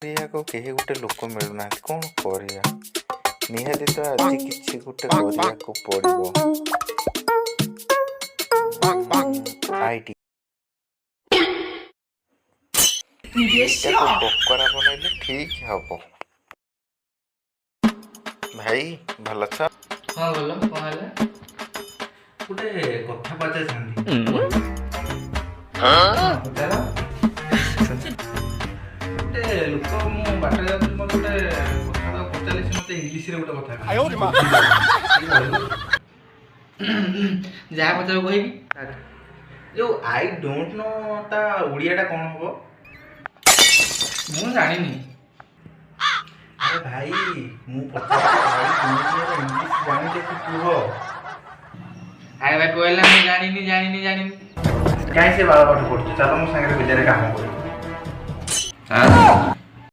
କରିବାକୁ କେହି ଗୋଟେ ଲୋକ ମିଳୁନାହାନ୍ତି। କ'ଣ କରିବା? ନିହାତି ତ ଆଜି କିଛି ଗୋଟେ କରିବାକୁ ପଡ଼ିବ। IT ଏଇଟାକୁ ବକରା ବନେଇଲେ ଠିକ୍ ହବ। ଭାଇ, ଭଲ ଅଛ? ହଁ, ଭଲ। କ'ଣ ହେଲା? ଗୋଟେ କଥା ପଚାରିଥାନ୍ତି। ପଚାର। ଗୋଟେ ଲୋକ, ମୁଁ ବାଟରେ ଯାଉଥିଲି, ମୋତେ ଗୋଟେ କଥା ତାକୁ ପଚାରିଲି, ସେ ମୋତେ ଇଂଲିଶରେ ଗୋଟେ କଥା କହିଲା। ଯାହା ପଚାର, କହିବି। ଯୋଉ "I don't know", ତା ଓଡ଼ିଆଟା କ'ଣ ହବ? ମୁଁ ଜାଣିନି। ଆରେ ଭାଇ, ମୁଁ ପଚାରିଲି, "I don't know" English ଜାଣିଛ କି କୁହ। ଆରେ ଭାଇ, କହିଲା ମୁଁ ଜାଣିନି, ଜାଣିନି, ଜାଣିନି। କାହିଁ ସେ ବାଳ ପାଠ ପଢୁଛୁ? ଚାଲ, ମୋ ସାଙ୍ଗରେ ବିଲରେ କାମ କରିବ।